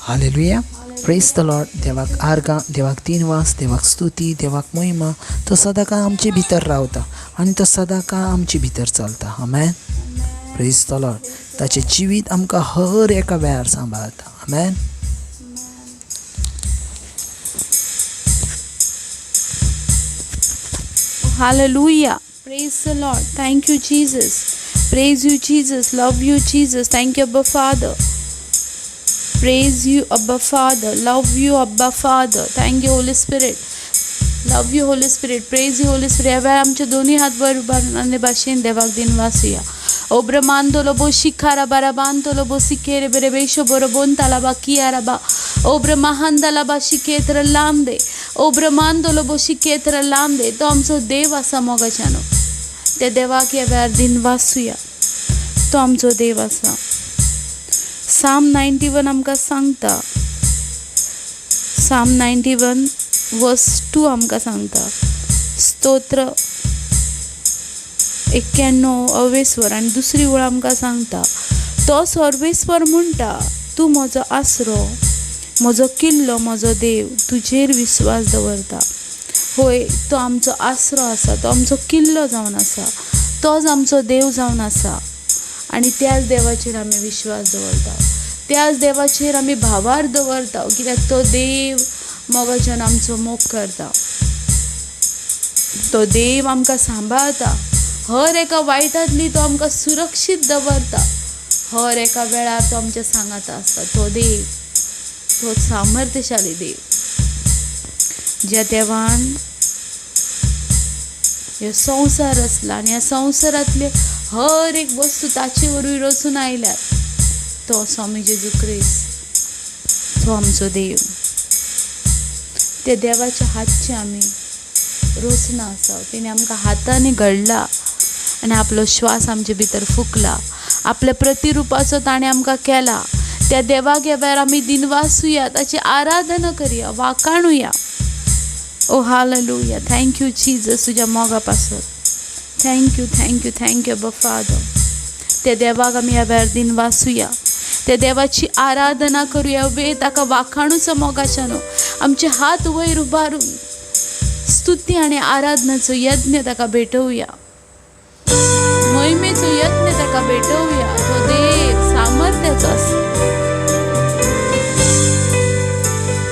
Hallelujah, प्रेज the Lord. देवाक आर्गां, देवाक दिनवास, देवाक स्तुती, देवाक महिमा. तो सदांकाळ आमचे भितर रावता आनी तो सदांकाळ आमचे भितर चलता. आमेन, प्रेज the Lord. ताचें जिवीत आमकां हर एका वेळार सांबाळता. आमेन. Hallelujah. Praise the Lord. Thank you, Jesus. Praise you, Jesus. Love you, Jesus. Thank you, Abba Father. Praise you, Abba Father. Love you, Abba Father. Thank you, Holy Spirit. Love you, Holy Spirit. Praise you, Holy Spirit. ह्या वेळार आमचे दोन्ही हात वर उबारून अन्य भाशेन देवाक दिनवासुया. ओ ब्रह्मांतलो बो शिखारा बाराबांतलो बो सिकेरे बेरे बेशो बरो बोंताला कियाराबा ओ ब्रह्मांदला शिकेत्र लांब दे ओ ब्रह्मांतलो बो शिकेत्र लांब दे. तो आमचो देव आसा मोगाच्यानो. त्या देवाक ह्या वेळार दिनवासुया. तो आमचो देव आसा. साम 91 आमकां सांगता, साम 91 वर्स 2 आमकां सांगता, स्तोत्र 91 अवेस्वर आनी दुसरी वळ आमकां सांगता, तो सर्वेस्वर म्हणटा, तूं म्हजो आसरो, म्हजो किल्लो, म्हजो देव, तुजेर विस्वास दवरता. होय, तो आमचो आसरो आसा, तो आमचो किल्लो जावन आसा, तोच आमचो देव जावन आसा. आनी त्याच देवाचेर आमी विश्वास दवरता, त्याच देवाचेर आमी भावार दवरता, कित्याक तो देव मोगाच्यान आमचो मोग करता, तो देव आमकां सांबाळता, हर एका वायटांतली तो आमकां सुरक्षीत दवरता, हर एका वेळार तो आमच्या सांगाता आसता. तो देव, तो सामर्थ्यशाली देव, ज्या देवान ह्यो संवसार रचला आनी ह्या संवसारांतले हर एक वस्तू ताचे वरवीं रचून आयल्यात, तो स्वामी जेजू क्रिस्त, तो आमचो देव. त्या देवाच्या हातचे आमी रचना आसा, तेणी आमकां हातांनी घडला आनी आपलो श्वास आमचे भितर फुकला, आपल्या प्रतिरुपाचो ताणें आमकां केला. त्या देवाक ह्या वेळार आमी दिनवासुया, ताची आराधना करया, वाखाणुया. ओ हालेलुया, thank you Jesus तुज्या मोगा पासत. Thank you, thank you, thank you Abba Father. त्या देवाक आमी ह्या वेळार दिनवासुया, त्या देवाची आराधना करुया, वे ताका वाखाणूचो मोगाच्यानो आमचे हात वयर उबारून स्तुती आनी आराधनाचो यज्ञ ताका भेटोवया, महिमेचो यज्ञ ताका भेटोवया. तो देव सामर्थ्याचो आसा.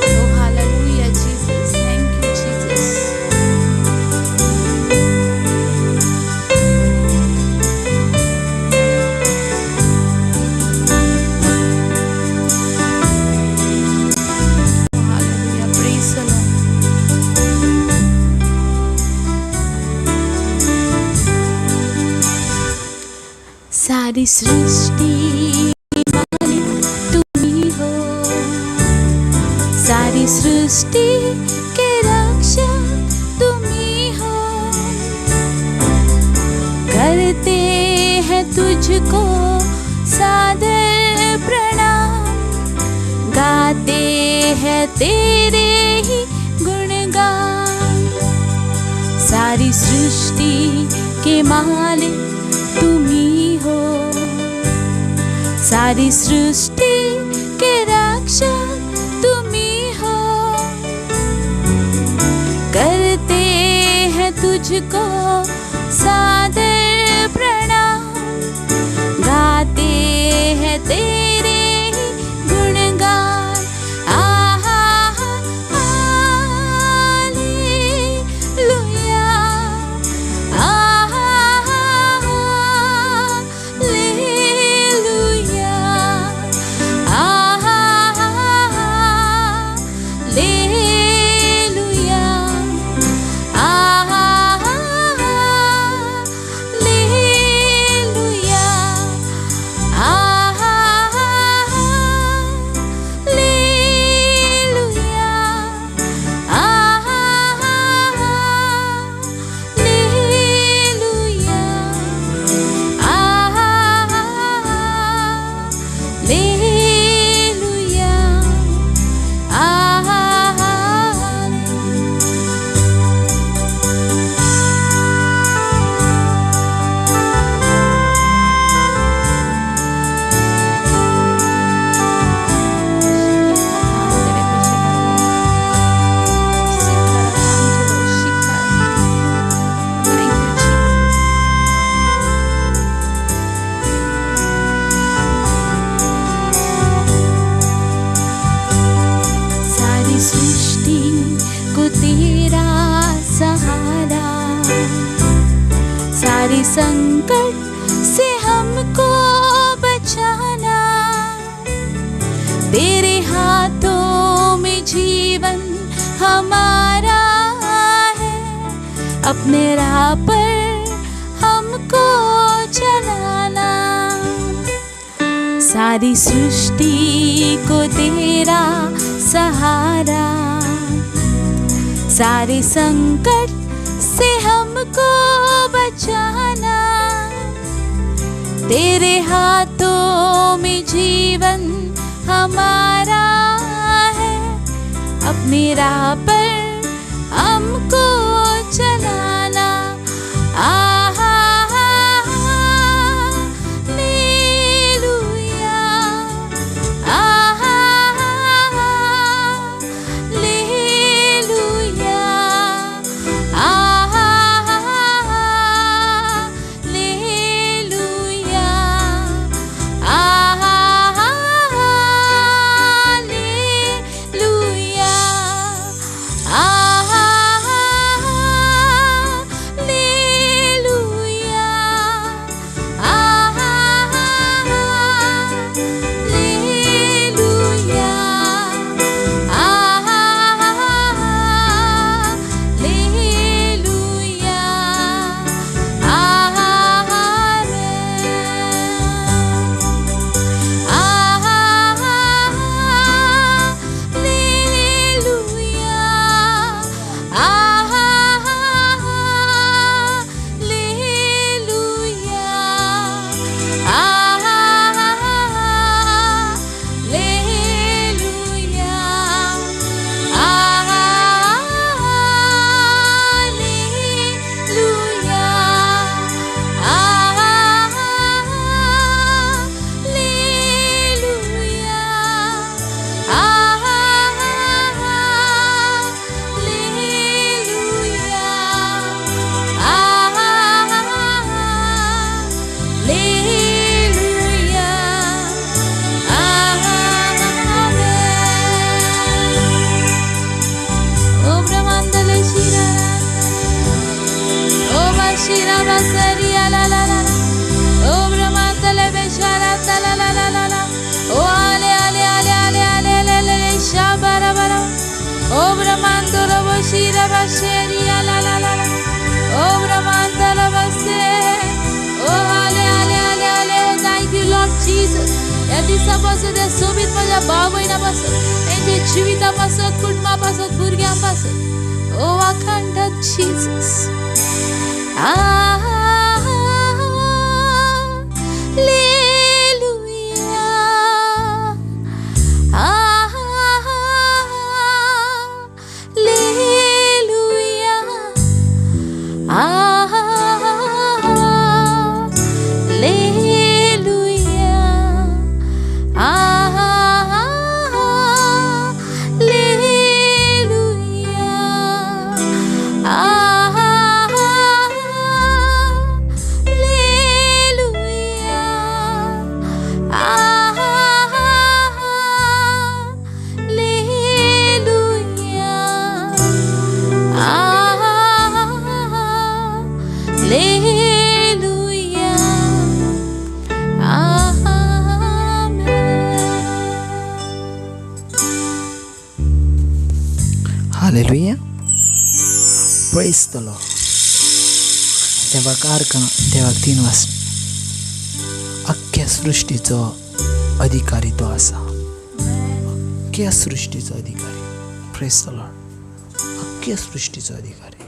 Oh hallelujah Jesus, thank you Jesus. Oh hallelujah, praise the Lord. सारी सृष्टि मालिक तुम्ही हो, सारी सृष्टि के रक्षक तुम्ही हो, करते हैं तुझको सादर प्रणाम, गाते हैं तेरे ही गुणगान. सारी सृष्टि के मालिक तुम्ही हो, सारी सृष्टि के रक्षक तुम्ही हो, करते हैं तुझको सादर प्रणाम, गाते हैं तेरे ही गुणगान. आहा हालेलुया, आहा हालेलुया, आहा हालेलुया, आहा सारी संकट से हमको बचाना, तेरे हाथों में जीवन हमारा है, अपने राह पर हमको चलाना। सारी सृष्टि को तेरा सहारा, सारे संकट से हमको बचाना, तेरे हाथों में जीवन हमारा है, अपनी राह पर हमको चलाना। आहा हालेलुया, आहा हालेलुया, आहा हालेलुया, आहा हालेलुया, आहा हालेलुया, आहा हालेलुया, आहा हालेलुया, आहा आहा हालेलुया, आहा हालेलुया, आहा हालेलुया, आहा हालेलुया, आहा हालेलुया, आहा हालेलुया, आहा हालेलुया, आहा ओ ब्रह्मांडले शिरा, ओ बाशिरा बासरिया ला ला ला, ओ ब्रह्मांडले बेशारा ला ला ला ला ला, ओ आले आले आले आले आले आले आले शाबारा बारा, ओ ब्रह्मांडले बशिरा बाशेरिया ला ला ला ला, ओ ब्रह्मांडले बसे, ओ आले आले आले आले। Thank you Lord Jesus. ह्या दिसा पासून, त्या सोबीत म्हज्या भाव भयणा पासून, तेंच्या जिविता पासत, कुटुंबा पासत, भुरग्यां पासत, ओ वाखाणटा Jesus. Hallelujah, hallelujah, hallelujah, hallelujah, hallelujah, hallelujah, hallelujah, amen. Hallelujah, praise the Lord. देवाक आर्गां, देवाक तीन वास. अख्ख्या सृश्टीचो अधिकारी तो आसा, अख्ख्या सृश्टीचो अधिकारी. प्रेज the Lord. अख्ख्या सृश्टीचो अधिकारी,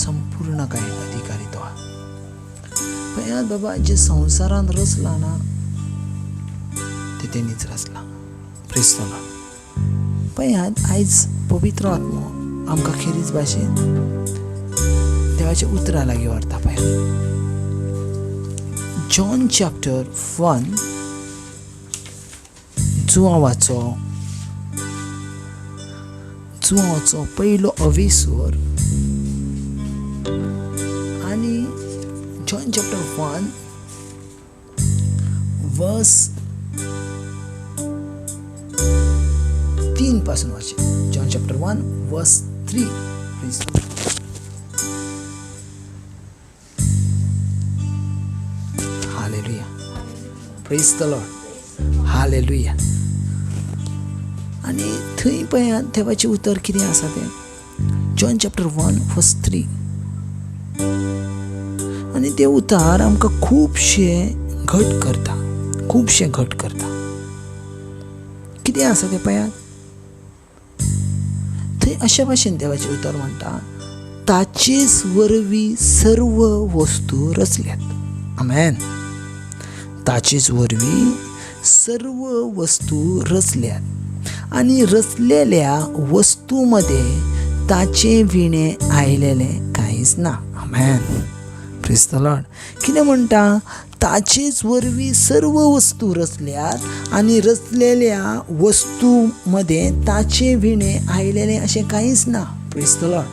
संपूर्ण काय अधिकारी तो आसा. पळयात बाबा, जे संवसारान रचलां ना ते तेणीच रचलां. Praise the Lord. पळयात, आयज पवित्र आत्मो आमकां खेरीज भाशेन देवाच्या उतरां लागीं व्हरता. पळयात, जॉन चॅप्टर 1, जुवांवाचो पयलो अवेसूर, आनी जॉन चॅप्टर 1 वर्स 3 पासून वाचे. जॉन चॅप्टर 1 वर्स 3, please. Praise the Lord, hallelujah. आनी थंय पळयात देवाचें उतर कितें आसा तें, जॉन चॅप्टर 1 verse 3. आनी तें उतर आमकां खुबशें घट करता, खुबशें घट करता. कितें आसा तें पळयात, थंय अशे भाशेन देवाचें उतर म्हणटा, ताचेच वरवीं सर्व वस्तू रचल्यात. आमेन. ताचेच वरवीं सर्व वस्तू रचल्यात आनी रचलेल्या वस्तू मदें ताचे विणें आयलेलें कांयच ना. आमेन. Praise the Lord. कितें म्हणटा, ताचेच वरवीं सर्व वस्तू रचल्यात आनी रचलेल्या वस्तू मदें ताचे विणें आयलेलें अशें कांयच ना. Praise the Lord,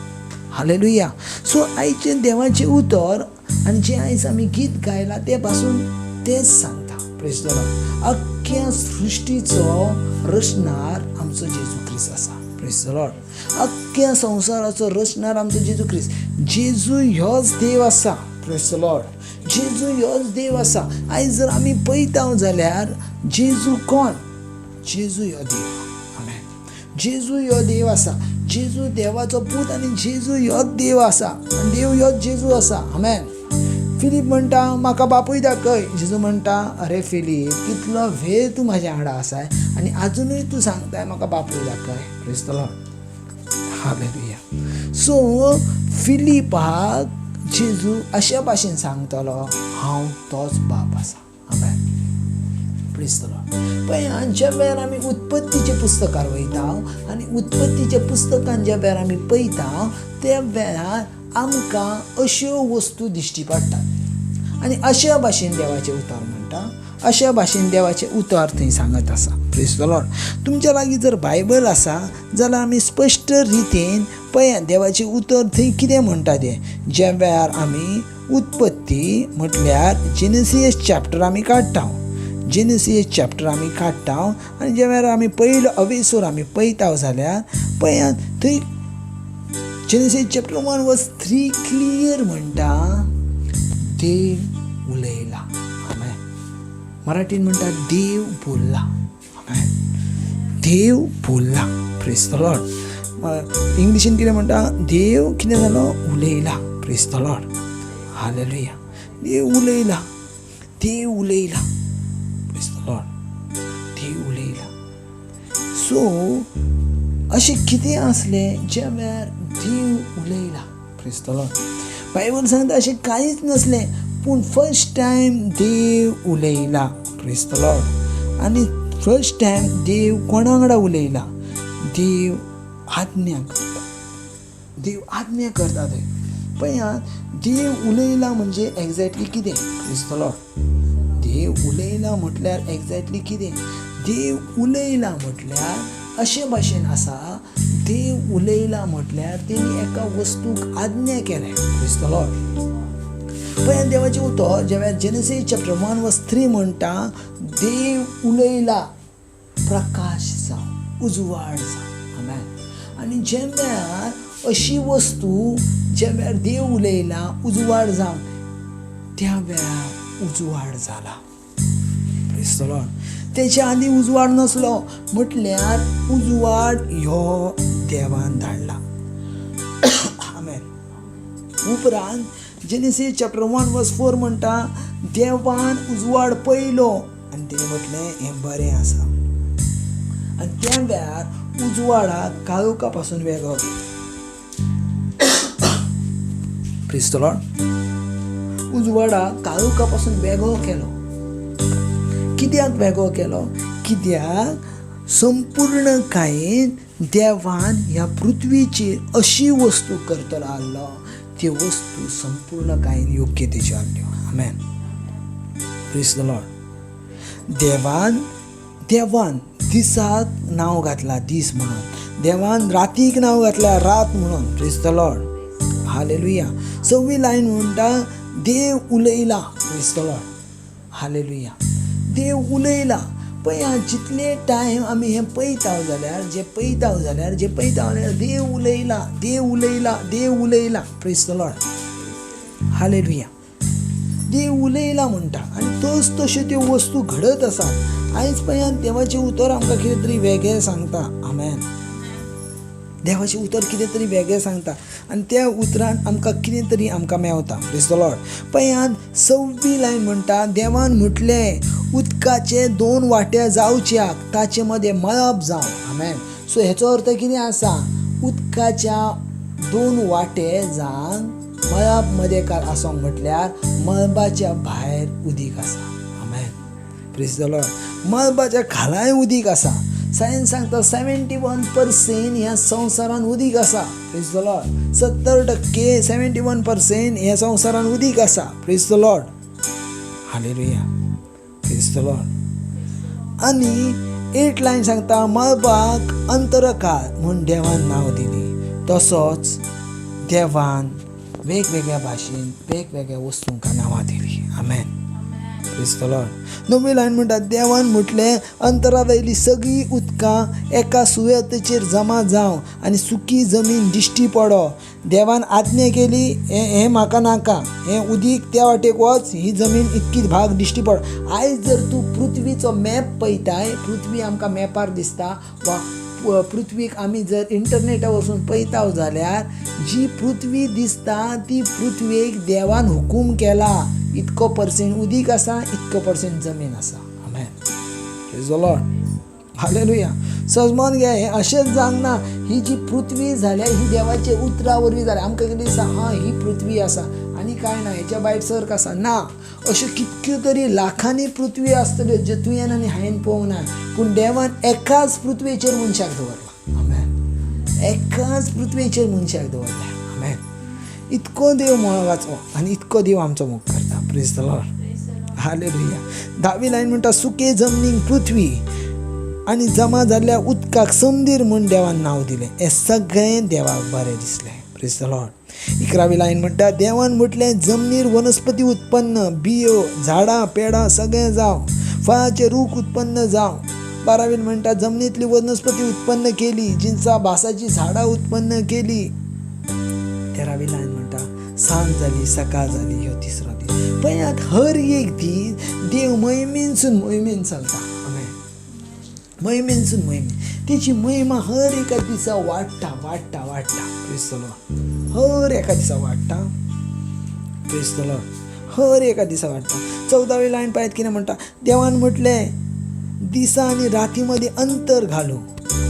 hallelujah. So आयचें देवाचें उतर आनी जें आयज आमी गीत गायलां तें पासून तेंच सांगता. Praise the Lord. अख्ख्या सृश्टीचो रचणार आमचो जेजू क्रिस्त आसा. Praise the Lord. अख्ख्या संवसाराचो रचणार आमचो जेजू क्रिस्त. जेजू ह्योच देव आसा. Praise the Lord. जेजू ह्योच देव आसा. आयज जर आमी पळयता जाल्यार जेजू कोण? जेजू ह्यो देव. आमेन. जेजू ह्यो देव आसा. जेजू देवाचो पूत आनी जेजू ह्योच देव आसा आनी देव ह्योच जेजू आसा. आमेन. फिलीप म्हणटा म्हाका बापूय दाखय. जेजू म्हणटा अरे फिलीप, कितलो वेळ तूं म्हाज्या वांगडा आसाय आनी आजुनूय तूं सांगताय म्हाका बापूय दाखय. Praise the Lord, hallelujah. So फिलिपाक जेजू अशा भाशेन सांगतलो, हांव तोच बाप आसा. आमेन. Praise the Lord. पळय, ज्या वेळार आमी उत्पत्तीच्या पुस्तकार वयता आनी उत्पत्तीच्या पुस्तकान ज्या वेळार आमी पळयता त्या वेळार आमकां अश्यो वस्तू दिश्टी पडटात आनी अशा भाशेन देवाचें उतर म्हणटा, अशा भाशेन देवाचें उतर थंय सांगत आसा. Praise the Lord. तुमच्या लागीं जर बायबल आसा जाल्यार आमी स्पश्ट रितीन पळया देवाचें उतर थंय कितें म्हणटा तें. ज्या वेळार आमी उत्पत्ती म्हटल्यार जेनेसिस चॅप्टर आमी काडटा, जेनेसिस चॅप्टर आमी काडटा आनी ज्या वेळार आमी पयलो अवेसोर आमी पळयता जाल्यार पळयात थंय जेनेसिस चॅप्टर 1 verse 3 clear म्हणटा, देव उलयला. आमेन. मराठीन म्हणटा देव बोलला. आमेन. देव बोलला. Praise the Lord. इंग्लिशीन कितें म्हणटा, देव कितें जालो, उलयला. Praise the Lord, hallelujah. देव उलयला, देव उलयला. Praise the Lord. देव उलयला. सो अशें कितें आसलें ज्या वेळार देव उलयला. Praise the Lord. Bible सांगता अशें कांयच नासलें, पूण फर्स्ट टायम देव उलयला. Praise the Lord. आनी फर्स्ट टायम देव कोणा वांगडा उलयला? देव आज्ञा करता. देव आज्ञा करता थंय. पळयात, देव उलयला म्हणजे एग्जॅक्टली कितें? Praise the Lord. देव उलयला म्हटल्यार एग्जॅक्टली कितें? देव उलयला म्हटल्यार अशे भाशेन आसा, देव उलयला म्हटल्यार तेणी एका वस्तूक आज्ञा केलें. Praise the Lord. पळयात देवाचें उतर ज्या वेळार जेनेसिस चॅप्टर 1 verse 3 म्हणटा, देव उलयला, प्रकाश जावं, उजवाड जावं. आमेन. आनी ज्या वेळार अशी वस्तू ज्या वेळार देव उलयला उजवाड जावं, त्या वेळार उजवाड जाला. Praise the Lord. तेच्या आदीं उजवाड नासलो म्हटल्यार उजवाड ह्यो देवान धाडला. आमेन. उपरांत जेनेसिस चॅप्टर 1 verse 4 म्हणटा, देवान उजवाड पळयलो आनी तेणें म्हटलें हें बरें आसा. आनी त्या वेळार उजवाडाक काळोखा पासून वेगळो केलो. Praise the Lord. उजवाडाक काळोखा पासून वेगळो केलो. कित्याक वेगळो केलो? कित्याक संपूर्णकायेन देवान ह्या पृथ्वीचेर अशी वस्तू करतलो आहलो, ती वस्तू संपूर्णकायेन योग्य तेच्यो आहल्यो. आमेन. Praise the Lord. देवान देवान दिसाक नांव घातलां दीस म्हणून, देवान रातीक नांव घातलां रात म्हणून. Praise the Lord, hallelujah. सव्वी लायन म्हणटा देव उलयला. Praise the Lord, hallelujah. देव उलयला. पळय जितले टायम आमी हें पळयता जाल्यार, जे पळयता जाल्यार, जे पळयता जाल्यार देव उलयला, देव उलयला, देव उलयला. Praise the Lord, hallelujah. देव उलयला म्हणटा आनी तस तश्यो त्यो वस्तू घडत आसात. आयज पळयात देवाचें उतर आमकां कितें तरी वेगळें सांगता. आमेन. देवाचें उतर कितें तरी वेगळें सांगता आनी त्या उतरान आमकां कितें तरी आमकां मेवता. Praise the Lord. पळयात 6वी लायन म्हणटा, देवान म्हटलें उदकाचे 2 वांटे जावच्याक ताचे मदें मळब जावं. आमेन. सो हेचो अर्थ कितें आसा, उदकाच्या 2 वांटे जावन मळब मदें आसोंक म्हटल्यार मळबाच्या भायर उदीक आसा. आमेन. Praise the Lord. मळबाच्या खालाय उदीक आसा. सायन्स सांगता 71% ह्या संवसारान उदीक आसा. Praise the Lord. 70% 71% ह्या संवसारान उदीक आसा. Praise the Lord. Hallelujah. Praise the Lord. आनी 8 लायन सांगता, मळबाक अंतरकाळ म्हूण देवान नांव दिली, तसोच देवान वेगवेगळ्या भाशेन वेगवेगळ्या वस्तूंक नांवां दिली. आमेन. Praise the Lord. 9वी लायन म्हणटा, देवान म्हटलें अंतरा वयली सगळीं उदकां एका सुवातेचेर जमा जावं आनी सुकी जमीन दिश्टी पडो. देवान आज्ञा केली, हें म्हाका नाका, हें उदीक त्या वाटेक वच, ही जमीन इतकी भाग दिश्टी पड. आयज जर तूं पृथ्वीचो मॅप पळयताय, पृथ्वी आमकां मॅपार दिसता वा पृथ्वीक आमी जर इंटरनेटार वचून पळयता जाल्यार जी पृथ्वी दिसता ती पृथ्वेक देवान हुकूम केला, इतको पर्सेंट उदीक आसा, इतको पर्सेंट जमीन आसा. आमेन. Praise the Lord. Hallelujah. सजमोन घे, हें अशेंच जावंक ना. ही जी पृथ्वी जाल्या ही देवाचे उतरा वरवीं जाल्या. आमकां कितें दिसता, हां ही पृथ्वी आसा आनी कांय ना, हेच्या भायर सर्क आसा ना. अश्यो कितक्यो तरी लाखांनी पृथ्वी आसतल्यो ज्यो तुवें आनी हांवें पळोवंक ना, पूण देवान एकाच पृथ्वेचेर मनशाक दवरला. आमेन. एकाच पृथ्वेचेर मनशाक दवरला. आमेन. इतको देव मोगाचो आनी इतको देव आमचो मोग करता. Praise the Lord. Hallelujah. 10वी लायन म्हणटा, सुके जमनीक पृथ्वी आनी जमा जाल्ल्या उदकाक समदीर म्हूण देवान नांव दिलें. हें सगळें देवाक बरें दिसलें. Praise the Lord. 11वी लायन म्हणटा, देवान म्हटलें जमनीर वनस्पती उत्पन्न, बियो, झाडां पेडां सगळें जावं, फळाचे रूख उत्पन्न जावं. 12वी म्हणटा, जमनींतली वनस्पती उत्पन्न केली, जिन्सा भासाची झाडां उत्पन्न केली. 13वी लायन म्हणटा, सांज जाली सकाळ जाली, ह्यो तिसरो दीस. पळयात हर एक दीस देव मोहिमेनसून मोहिमेन चलता. आमेन. मोहिमेनसून मोहिमेन तेची महिमा हर एका दिसा वाडटा वाडटा वाडटा. Praise the Lord. हर एका दिसा वाडटा. Praise the Lord. हर एका दिसा वाडटा. 14वी लायन पळयात कितें म्हणटा, देवान म्हटलें दिसा आनी राती मदीं अंतर घालूं,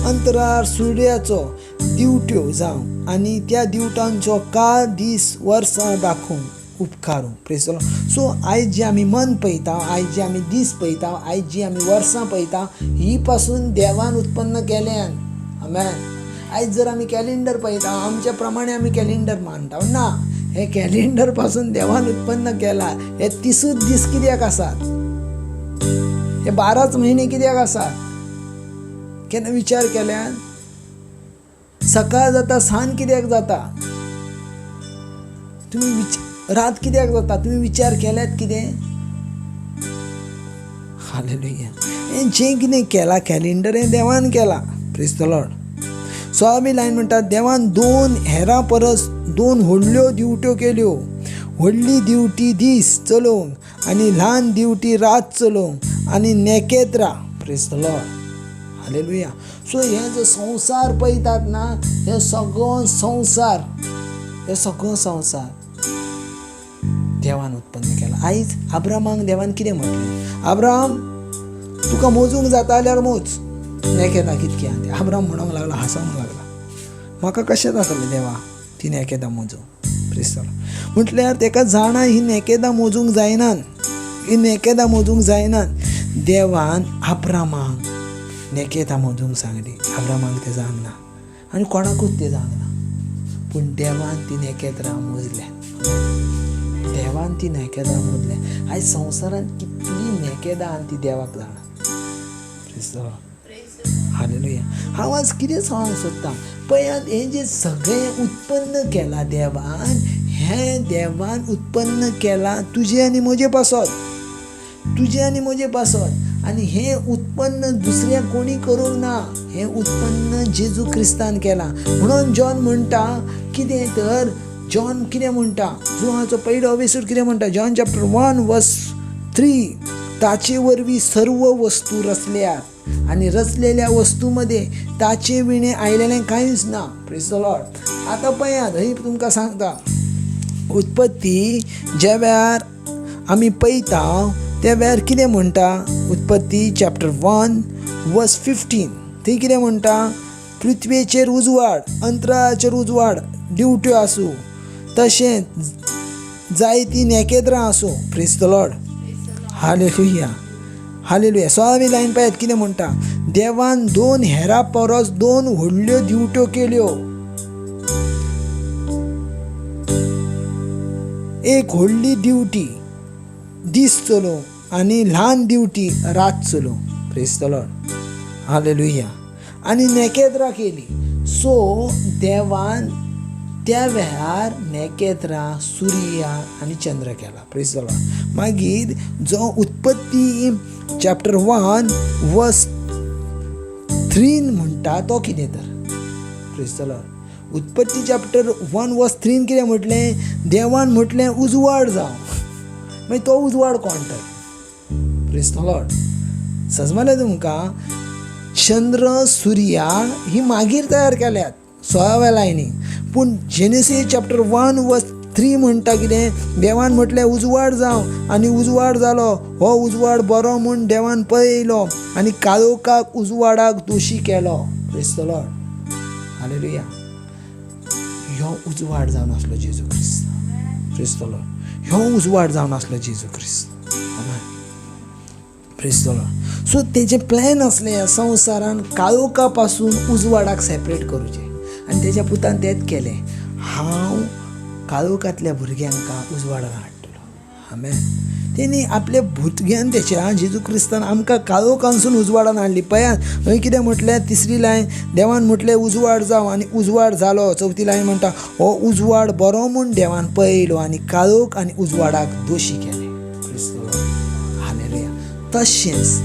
अंतरार सुर्याचो दिवट्यो जावं आनी त्या दिवटांचो काळ दीस वर्सां दाखोवंक उपकारूं. Praise the Lord. सो आयज जे आमी मन पळयता, आयज जे आमी दीस पळयता, आयज जी आमी वर्सां पळयता, ही पासून देवान उत्पन्न केल्यान. आमेन. आयज जर आमी कॅलेंडर पळयता, आमच्या प्रमाणे आमी कॅलेंडर मानता ना, हे कॅलेंडर पासून देवान उत्पन्न केला. हे 30 दीस कित्याक आसात, हे 12 म्हयने कित्याक आसात, केन्ना विचार केल्यान? सकाळ जाता सांज कित्याक जाता, तुमी रात कित्याक जाता, तुमी विचार केल्यात कितें? हालेलुया. हें जें कितें केलां कॅलेंडर हें देवान केलां. Praise the Lord. 16वी लायन म्हणटा, देवान 2 हेरां परस 2 व्हडल्यो दिवट्यो केल्यो, व्हडली दिवटी दीस चलोवंक आनी ल्हान दिवटी रात चलोवंक आनी नेकेत्रां. Praise the Lord. Hallelujah. So हे जो संवसार पळयतात ना, हे सगळो संवसार, हे सगळो संवसार देवान उत्पन्न केला. आयज आब्रामाक देवान कितें म्हटलें, आब्राम तुका मोजूंक जाता जाल्यार मोज, नेकेदां कितकी आहा ती. आब्राम म्हणूंक लागला, हांसोंक लागला, म्हाका कशें जातलें देवा ती नेकेदां मोजूंक. Praise the Lord. म्हटल्यार तेका जाणा ही नेकेदां मोजूंक जायनात, ही नेकेदां मोजूंक जायनात. देवान आब्रामाक नेकेदां मोजूंक सांगली, आब्रामाक तें जावंक ना आनी कोणाकूच तें जावंक ना, पूण देवान ती नेकेत्रां मोजल्या. देवान ती नेकेदां मोजल्या. आयज संवसारांत कितली नेकेदां आनी ती देवाक जाणा. Praise the Lord. Hallelujah. हांव आज कितें सांगूंक सोदतां, पळयात हें जें सगळें उत्पन्न केलां देवान, हें देवान उत्पन्न केलां तुजें आनी म्हजें पासत, तुजें आनी म्हजें पासत. आनी हें उत्पन्न दुसऱ्या कोणी करूंक ना, हें उत्पन्न जेजू क्रिस्तान केलां. म्हणून जॉन म्हणटा कितें तर, जॉन कितें म्हणटा, जुवाचो पयलो अवेसूर कितें म्हणटा, जॉन चॅप्टर 1 वर्स 3, ताचे वरवीं सर्व वस्तू रचल्यात आनी रचलेल्या वस्तू मदें ताचे विणें आयलेलें कांयच ना. Praise the Lord. आतां पळयात, हय तुमकां सांगता, उत्पत्ती ज्या वेळार आमी पळयता त्या वेळार कितें म्हणटा, उत्पत्ती चॅप्टर 1 वर्स 15, थंय कितें म्हणटा, पृथ्वेचेर उजवाड, अंतराळाचेर उजवाड ड्युट्यो आसूं, तशेंच जायतीं नेकेत्रां आसूं. Praise the Lord. Hallelujah, hallelujah. 16वी लायन पळयात कितें म्हणटा, देवान 2 हेरा परस 2 व्हडल्यो ड्युट्यो केल्यो. एक व्हडली ड्युटी दीस चलोवंक आनी ल्हान ड्युटी रात चलोवंक. Praise the Lord. Hallelujah. आनी नेकेत्रां केली. सो देवान त्या वेळार नेकेत्रां, सुर्या आनी चंद्र केला. Praise the Lord. मागीर जो उत्पत्ती चॅप्टर 1 वर्स 3 म्हणटा तो कितें तर, प्रेज the Lord. उत्पत्ती चॅप्टर 1 वर्स 3 कितें म्हटलें, देवान म्हटलें उजवाड जावं. मागीर तो उजवाड कोण तर? Praise the Lord. सजमलें तुमकां, चंद्र सुर्या ही मागीर तयार केल्यात 16व्या लायनी, पूण जेनेसीस चॅप्टर 1 वर्स 3 म्हणटा कितें, देवान म्हटलें उजवाड जावं आनी उजवाड जालो. हो उजवाड बरो म्हूण देवान पळयलो आनी काळोखाक उजवाडाक दोशी केलो. Praise the Lord. Hallelujah. ह्यो उजवाड जावन आसलो जेजू क्रिस्त. Praise the Lord. ह्यो उजवाड जावन आसलो जेजू क्रिस्त. Praise the Lord. सो तेजें प्लॅन आसलें संवसारान काळोखा पासून उजवाडाक सेपरेट करूचें आनी तेज्या पुतान तेंच केलें. हांव काळोखांतल्या भुरग्यांक उजवाडान हाडटलो. आमेन. तेणी आपल्या भुरग्यान तेच्या जेजू क्रिस्तान आमकां काळोखांसून उजवाडान हाडली. पळयात हय कितें म्हटलें, 3री लायन, देवान म्हटलें उजवाड जावं आनी उजवाड जालो. 4थी लायन म्हणटा हो उजवाड बरो म्हूण देवान पळयलो आनी काळोख आनी उजवाडाक दोशी केलें. Praise the Lord. Hallelujah. तशेंच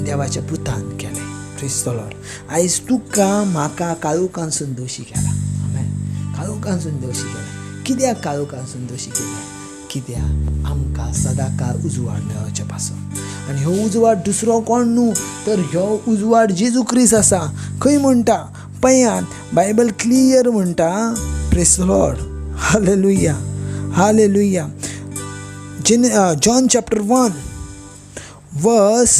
देवाच्या पुतान केलें. Praise the Lord. आयज तुका म्हाका काळोखांसून दोशी केला. आमेन. काळोखांसून दोशी केला. कित्याक काळोखांसून दोशी केल्या? कित्याक आमकां सदांकाळ उजवाड मेळोवचे पासून. आनी ह्यो उजवाड दुसरो कोण न्हू तर ह्यो उजवाड जेजू क्रिस्त आसा. खंय म्हणटा पळयात, बायबल क्लियर म्हणटा. Praise the Lord. Hallelujah, hallelujah. John chapter 1 verse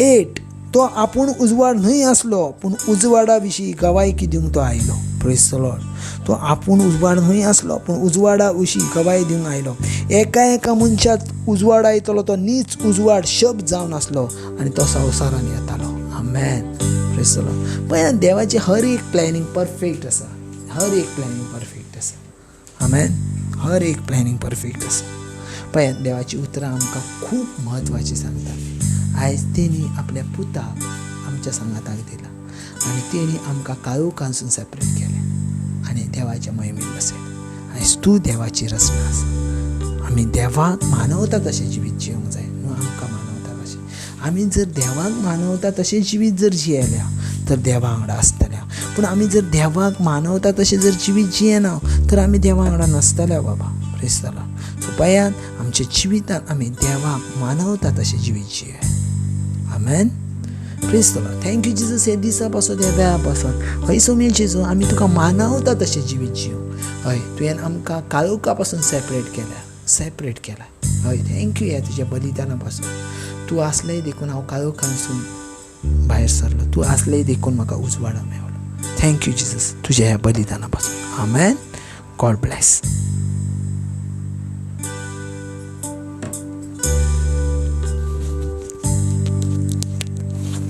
8, तो आपूण उजवाड न्हय आसलो पूण उजवाडा विशीं गवायकी दिवंक तो आयलो. Praise the Lord. तो आपूण उजवाड न्हय आसलो पूण उजवाडा विशीं गवाय दिवंक आयलो. एका एका मनशाक उजवाड आयतलो तो नीच उजवाड शब्द जावन आसलो आनी तो संवसारान येतालो. आमेन. Praise the Lord. पळयात देवाची हर एक प्लॅनिंग परफेक्ट आसा. हर एक प्लॅनिंग परफेक्ट आसा. आमेन. हर एक प्लॅनिंग परफेक्ट आसा. पळयात देवाची उतरां आमकां खूब म्हत्वाची सांगता. आयज तेणी आपल्या पुताक आमच्या सांगाताक दिला आनी तेणी आमकां काळोखांसून सेपरेट केलें आनी देवाच्या मोहिमेन बसयलें. आयज तूं देवाची रचना आसा. आमी देवाक मानवता तशें जिवीत जिवंक जाय, न्हू आमकां मानवता तशें. आमी जर देवाक मानवता तशें जिवीत जर जियेल्या तर देवा वांगडा आसतल्या. पूण आमी जर देवाक मानवता तशें जर जिवीत जियेना तर आमी देवा वांगडा नासतल्या बाबा. Praise the Lord. सो पळयात आमच्या जिवितान आमी देवाक मानवता तशें जिवीत जिये. आमेन. Praise the Lord. Thank you Jesus. हे दिसा पासून, ह्या वेळा पासून हय सोम्या जेजू आमी तुका मानवता तशें जिवीत जिवं. हय तुवें आमकां काळोखा पासून सेपरेट केल्या, सेपरेट केला. हय thank you ह्या तुज्या बलिदाना पासून. तूं आसलें देखून हांव काळोखांसून भायर सरलो, तूं आसलें देखून म्हाका उजवाडा मेवलो. Thank you Jesus तुज्या ह्या बलिदाना पासून. आमेन. God bless.